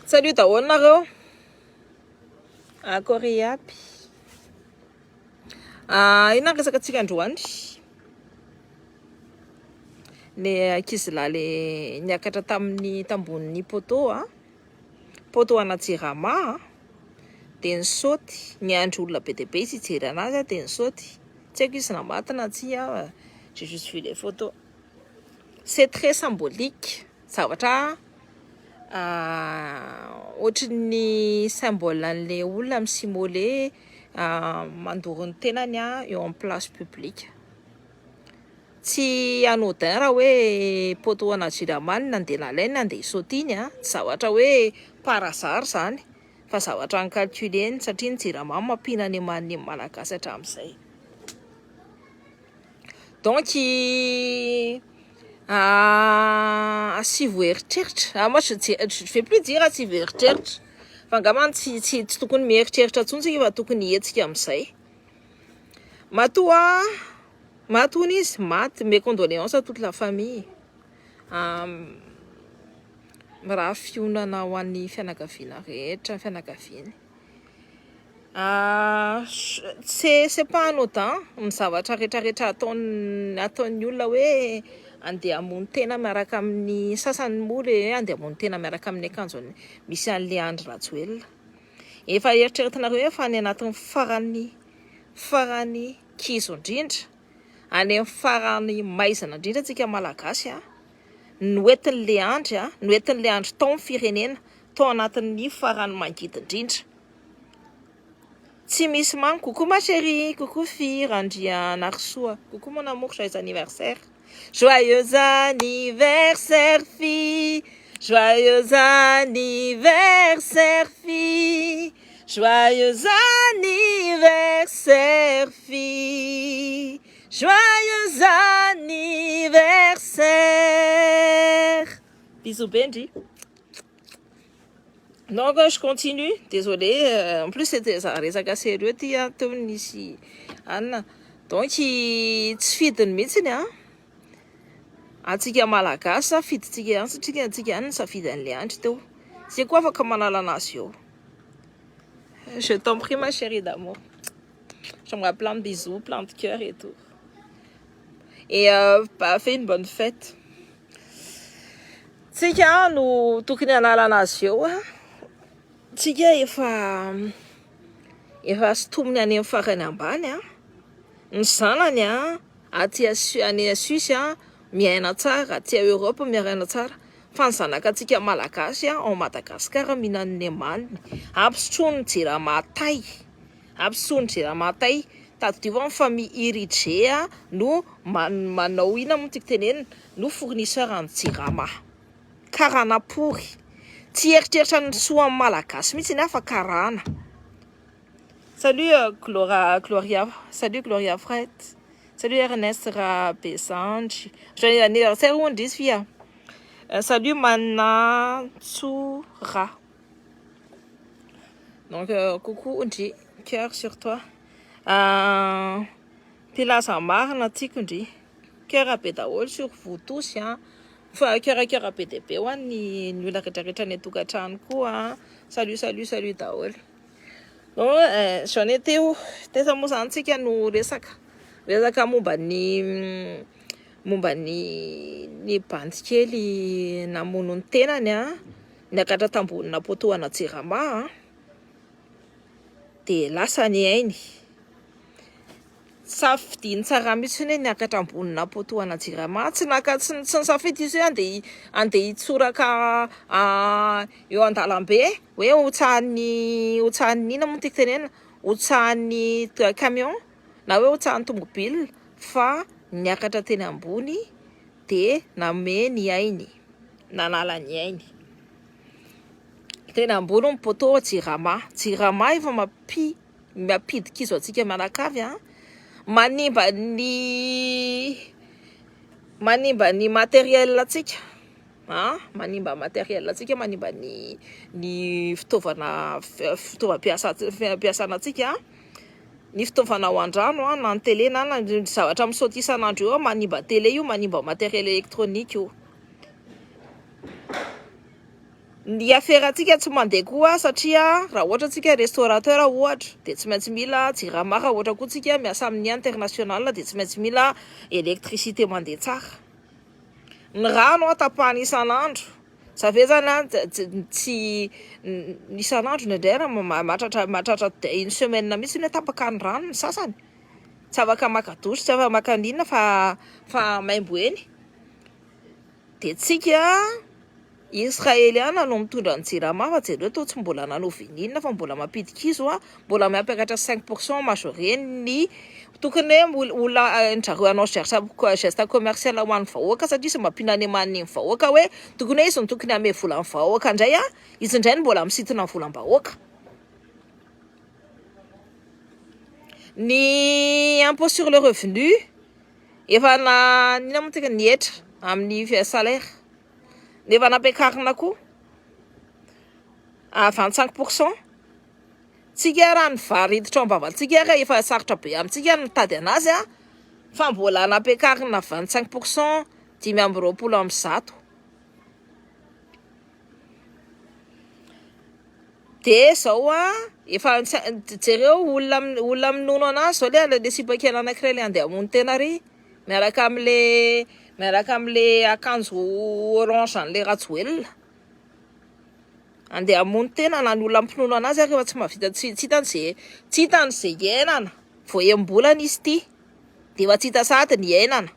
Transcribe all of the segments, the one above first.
Salut daholo nareo. Akory aby. Ah, inona ny resaka antsika androany? Le ankizilahy le niakatra tamin'ny tambonin'ny poteau a. Poteau ana Jirama a. Dia nisaoty, niandry olona be dia be izy hijery anazy a, dia nisaoty. Tsy haiko izy na maty na tsia, j'ai juste vu les photos. C'est très symbolique. Zavatra ohatry ny symbole an'le olona mi-s'immoler mandoro ny tenany eo amin'ny place publique. Tsy anodin raha hoe poteau ana Jirama no nandeha nalainy nandeha hisaoty iny a, tsy zavatra hoe par hasard zany fa zavatra ni-calculeny satria ny Jirama mampihinana ny Malagasy hatramin'izay. Donc asivo eritreritra, moi je vais plus dire asivo eritreritra fa angambany tsy tokony mieritreritra intsony tsika fa tokony hihetsika amin'izay. Matoa maty hono izy, maty, mes condoléances à toute la famille. Raha fionana ho an'ny fianakaviana rehetra, fianakaviany. C'est pas anodin ny zavatra rehetrarehetra ataon'ny olona hoe andeha hamono tena miaraka amin'ny sasany moa le hoe andeha hamono tena miaraka amin'ny akanjony misy an'le Andry Rajoelina. Efa eritreretinareo hoe fa any anatin'ny farany kizo indrindra, any amin'ny farany maizina indrindra tsika Malagasy a, noentin'le Andry a, noentin'le Andry tao ny firenena, tao anatin'ny farany mangidy indrindra. Tsy misy manko. Coucou ma chérie, coucou fille Randrianarisoa. Coucou mon amour, joyeux anniversaire. Joyeux anniversaire fille. Joyeux anniversaire fille. Joyeux anniversaire fille. Joyeux anniversaire. Bisous Benji. Donc je continue, désolé, en plus c'était resaka sérieux ty a, teo nisy anina. Donc tsy fidiny mihitsiny a. Antsika Malagasy fidintsika ihany satria antsika ihany nisafidy an'le Andry teo. Tsy koa afaka manala anazy eo. Je t'en prie ma chérie d'amour. J'aimerais plein de bisous, plein de cœur et tout. Et bah, fais une bonne fête. Tsika no tokony hanala anazy eo a. Tsika efa sintominy any amin'ny farany ambany a. Ny zanany a aty any Suisse a miaina tsara, aty Europe miaina tsara. Fa ny zanaka antsika Malagasy a ao Madagasikara mihinana ny amaniny. Ampisotroiny Jirama tay. Ampisotroiny Jirama tay. Tadidio amin'ny famille Irige a no manao inona moa tiako tenenina no fournisseur an'ny Jirama. Karana pory. Tsy eritreritra ny soa amin'ny Malagasy mihitsy ny fa karana. Salut Gloria, Gloria. Salut Gloria Fred. Salut Ernest Rabesandry. Joyeux anniversaire hono izy fia. Salut Manatsora. Donc coucou Ndry, cœur sur toi. Mpilaza marina tiako ndry. Cœur be daholo sur vous tous hein. Fa cœur cœur be dia be ho an'ny ny olona rehetrarehetra any an-tokantrano koa. Salut salut salut daholo. Bon, j'en étais où? Teza moa zany tsika no resaka. Resaka momba ny bandy kely namono ny tenany a, niakatra tambonina poteau ana Jirama a. De lasa ny ainy. Safidiny tsara mihitsy hoe niakatra ambonina poteau ana Jirama, tsy naka tsy nisafidy izy hoe andeha hitsoraka eo an-dalambe hoe hotsahan'ny inona moa tiako tenenina, hotsahan'ny camion na hoe hotsahan'ny tomobile fa niakatra teny ambony de name ny ainy, nanala ny ainy. Teny ambony ny poteau Jirama. Jirama efa mampidi-kizo antsika mianakavy a, manimba ny matériel antsika a, manimba matériel antsika, manimba ny fitaovana fitaovam-piasana antsika, ny fitaovana ao an-drano a, na ny télé na ny zavatra misaoty isan'andro io a, manimba télé io, manimba matériel électronique io. Ny aferantsika tsy mandeha koa satria raha ohatra tsika restaurateur ohatra dia tsy maintsy mila jirama, raha ohatra koa tsika miasa amin'ny international dia tsy maintsy mila électricité mandeha tsara. Ny rano tapahana isan'andro, za ve zany an tsy isan'andro indraindray ary mahatratra mahatratra une semaine mihitsy hoe tapaka ny rano ny sasany, tsy afaka maka douche, tsy afaka maka n'inona fa fa maimbo eny. Dia tsika Israeliana no mitondra ny jirama fa jereo toa tsy mbola nanao vin'inona fa mbola mampidi-kizo a, mbola mampiakatra 5% majoré ny tokony hoe olona ndrareo hanao geste geste commercial ho an'ny vahoaka satria izy mampinanemanin'ny vahoaka hoe tokony hoe izy no tokony hame vola ny vahoaka indray a, izy indray no mbola misintona ny volam-bahoaka. Ny impôt sur le revenu efa na inona moa tsika ny hetra amin'ny salaire efa nampiakarina koa à 25%. Tsika raha ny vary hiditra ao am-bavantsika ary efa sarotra be amintsika ny mitady anazy a, fa mbola nampiakarina 25% 125. De zao a efa jereo olona olona minono anazy zao le le sipa kely anankiray le andeha hamono tena ry miaraka amle miaraka amle akanjo orange an'le Rajoelina andeha hamono tena na ny olona mpinono anazy ary efa tsy mahavita tsy tsy hitany ze tsy hitany ze iainana vao enim-bolana izy ity de efa tsy hita sahady ny iainana.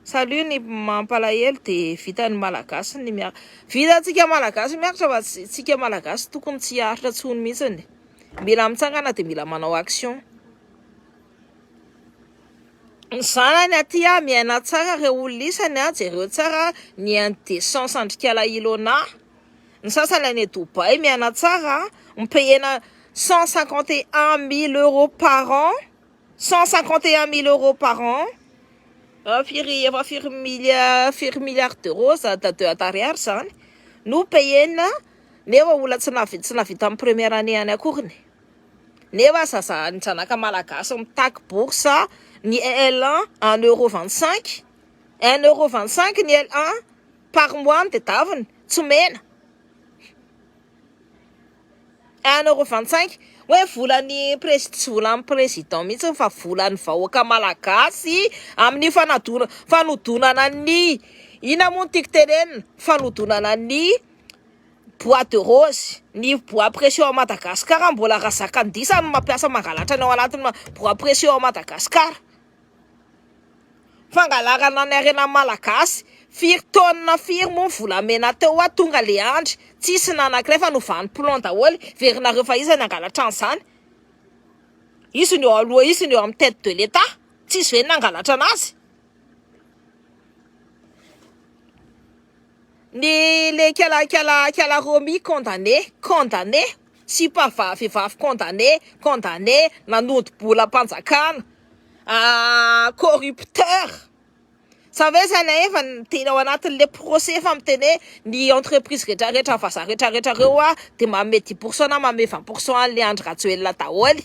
Salut ny mampalahelo de vita ny malagasy ny miaritra vita tsika malagasy miaritra fa tsika malagasy tokony tsy hiaritra tsony mihitsiny mila mitsangana de mila manao action ny zanany aty a miaina tsara reo olona isany a jereo tsara ny indécence andrikala Ilona ny sasany any Dubaï miaina tsara mipayena 151 000 euros par an 151 000 euros par an. Firy efa firy milliard firy milliard d'euros za de ariary zany no payena nefa olona tsy nahavita tsy nahavita amin'ny première année any akoriny nefa zaza ny zanaka malagasy mitaky bourse ny L1 1 euro 25, 1 euro 25 ny L1 par mois no tadiaviny tsy omena 1 euro 25 hoe volan'ny prés tsy volan'ny président mihitsy fa volan'ny vahoaka malagasy amin'ny fanadona fanodonana ny ina moa no tiako tenenina fanodonana ny bois de rose ny bois précieux ao Madagasikara mbola razakandisa no mampiasa mangalatra ny ao anatin'ny bois précieux ao Madagasikara fangalarana ny harena malagasy firy taonina firy moa ny volamena teo a tonga le andry tsisy na anankiray fa novany plomb daholo verinareo fa iza ny hangalatra an'izany izy ny eo aloha izy ny eo amin'ny tête de l'état tsisy ve ny nangalatra anazy ny le kala kala kala Romy condamné condamné sipa vehivavy condamné condamné nanodi-bolam-panjakana corrupteur sa ve zany efa tena ao anatin'le procès efa miteny hoe ny entreprise rehetrarehetra vazaha rehetrarehetra reo a de manome 10% na manome 20% an'le Andry Rajoelina daholo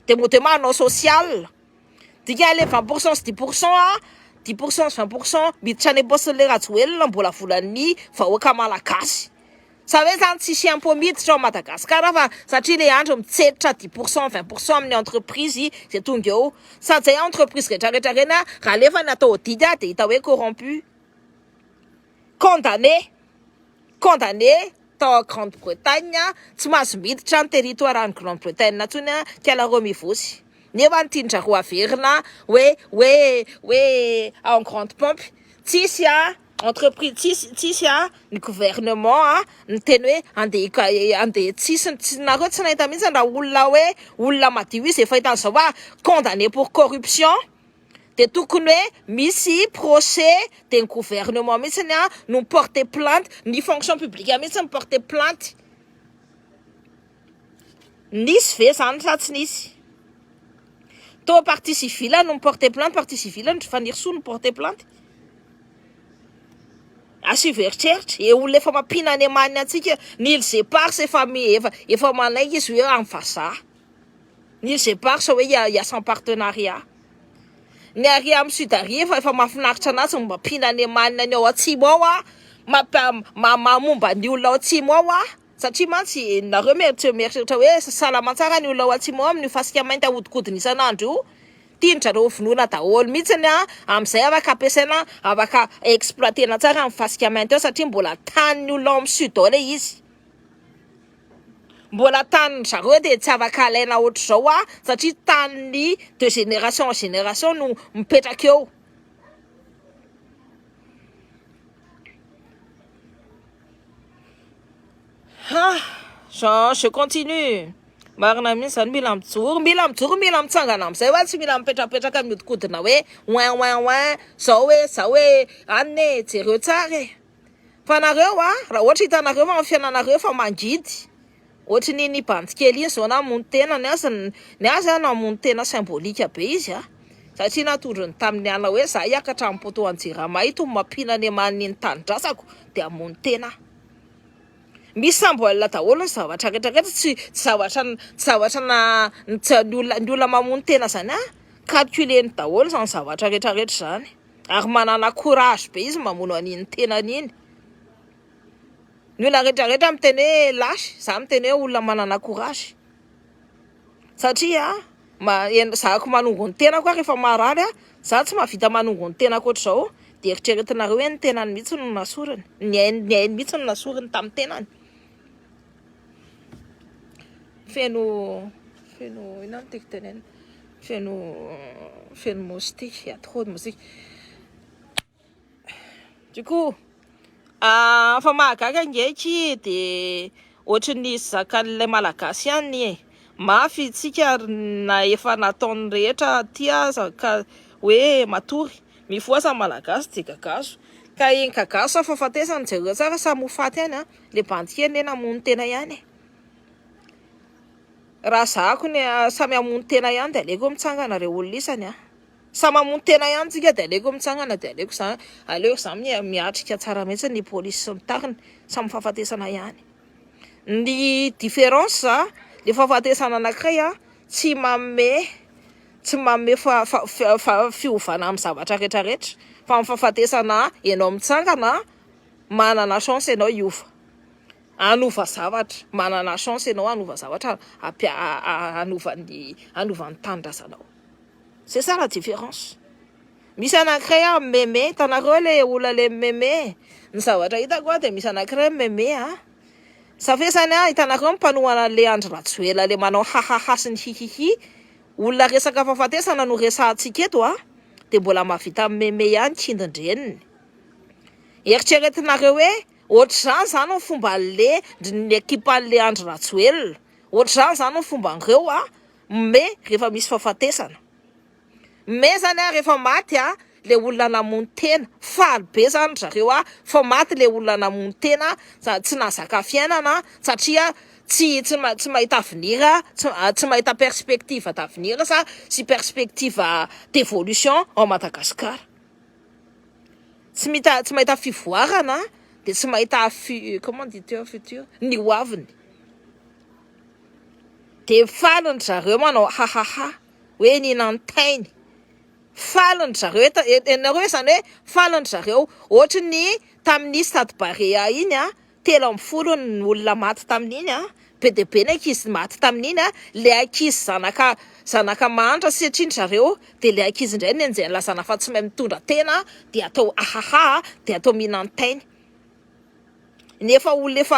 de mody hoe manao social dika le 20% sy 10% a 10% sy 20% miditra any am-paosin'le Rajoelina mbola volan'ny vahoaka malagasy sa ve zany tsisy impôt miditra ao Madagasikara fa satria le andro mitsetra 10% 20% amin'ny entreprise zay tonga eo sady zay entreprise rehetrarehetra reny a raha alefa ny atao audit a de hita hoe corrompu condamné condamné tao Grande-Bretagne tsy mahazo miditra ny territoire any Grande-Bretagne intsony a kala Romy Voos nefa ny tian-drareo averina hoe hoe hoe en grande pompe tsisy a entreprise tsisy tsisy a ny gouvernement a ny teny hoe andeha andeha tsisy tsy nareo tsy nahita mihitsy raha olona hoe olona madio izy efa hitan'izao fa condamné pour corruption de tokony hoe misy procès de ny gouvernement mihitsy a no porter plainte ny fonction publique mihitsy ny porter plainte nisy ve zany sa tsy nisy to partie civile no porter plainte partie civile ny Fanirisoa no porter plainte asio eritreritra e olona efa mampina any amaniny antsika ny îles Éparses efa mi efa efa manaiky izy hoe amin'ny vazaha ny îles Éparses hoe hiasa en partenariat ny ary amin'ny sud ary efa efa mahafinaritra anazy ny mampina any amaniny any ao atsimo ao a mampa momba ny olona ao atsimo ao aho satria mantsy nareo mieritreritra hoe salama tsara ny olona ao atsimo ao amin'io fasika mainty ahodikodina isan'andro io. Tian-dry zareo vonoina daholo mihitsiny a, amin'izay afaka ampiasaina, afaka exploiter-na tsara ny fasika mainty ao satria mbola tanin'ny olona ao amin'ny sud ao ilay izy. Mbola tanin-dry zareo dia tsy afaka alaina ohatr'izao a, satria tanin'ny de génération en génération no mipetraka eo. Ha! Jean, je continue. Marina mihitsy zany, mila mijoro, mila mijoro, mila mitsangana amin'izay hoa, tsy mila mipetrapetraka miodikodina hoe ouin ouin ouin, zao hoe, zao hoe, anona e, jereo tsara e. Fa nareo a, raha ohatra hitanareo fa ny fiainanareo efa mangidy, ohatry ny iny bandy kely iny zao namono tena, ny azy ny azy a namono tena symbolique be izy a, satria natondrony tamin'ny ala hoe za hiakatra amin'ny poteau an'i Jirama ito mampihinana emanin'ny tanindrazako de hamono tena aho. Misy symbole daholo ny zavatra rehetra rehetra tsy tsy zavatra tsy zavatra na ny tsy ny olona ny olona mamono tena zany a calculer-ny daholo zany zavatra rehetra rehetra zany ary manana courage be izy mamono an'iny tenany iny. Ny olona rehetra rehetra miteny hoe lâche, za miteny hoe olona manana courage satria ma zahako manongo ny tenako aho rehefa marary aho, za tsy mahavita manongo ny tenako ohatr'izao dia eritreretinareo hoe ny tenany mihitsy no nasoriny, ny ainy ny ainy mihitsy no nasoriny tamin'ny tenany. Feno feno inona no tiako tenenina? Feno feno moustique, il y a trop de moustique. Du coup, ah, fa mahagaga ange aky de ohatry ny zakan'ilay malagasy ihany e. Mafy tsika na efa nataon'ny rehetra aty aza ka hoe matory. Mifohaza ny malagasy de gagazo. Ka iny gagazo sa fahafatesana jereo tsara samy ho faty ihany an. Le bandy kely anie namono tena ihany e. Raha zahako ny samy hamono tena ihany de aleoko mitsangana re olona isany an. Samy mamono tena ihany tsika de aleoko mitsangana de aleoko za aleoko za miatrika tsara mihitsy ny polisy sy ny tariny samy fahafatesana ihany ny différence le fahafatesana anakiray a tsy manome tsy manome fiovana amin'ny zavatra rehetra rehetra fa amin'ny fahafatesana ianao mitsangana manana chance ianao hiova hanova zavatra manana chance ianao hanova zavatra hanova ny hanova ny tanindrazanao. C'est ça la différence. Misy anankiray a meme, hitanareo le olona le meme, ny zavatra hitako a de misy anankiray meme a, ça fait zany a, hitanareo ny mpanohana an'le Andry Rajoelina le manao hahaha sy ny hihihi, olona resaka fahafatesana no resahantsika eto a, de mbola mahavita meme ihany kindin-dreniny. Eritreretinareo hoe ohatr'izany zany ny fomban'le ny ekipan'le Andry Rajoelina, ohatr'izany zany ny fomban'ireo a, Mme rehefa misy fahafatesana. Mme zany a rehefa maty a le olona namono tena, faly be zany ry zareo a fa maty le olona namono tena tsy nahazaka fiainana satria tsy tsy tsy mahita avenir tsy tsy mahita perspective d'avenir sa sy perspective d'évolution ao Madagascar. Tsy mita tsy mahita fivoarana de tsy mahita fu- comment dit-on futur ny ho aviny. Dia faly ndry zareo manao hahaha hoe ninantainy. Faly ndry zareo eto ianareo izany hoe faly ndry zareo ohatry ny tamin'ny stade Barea iny a, 13 ny olona maty tamin'iny a, be dia be ny ankizy maty tamin'iny a, le ankizy zanaka zanaka mahantra satria ndry zareo dia le ankizy indray no enjehin'ny lazana fa tsy mahay mitondra tena dia atao ahaha dia atao mihinantainy. Nefa olona efa.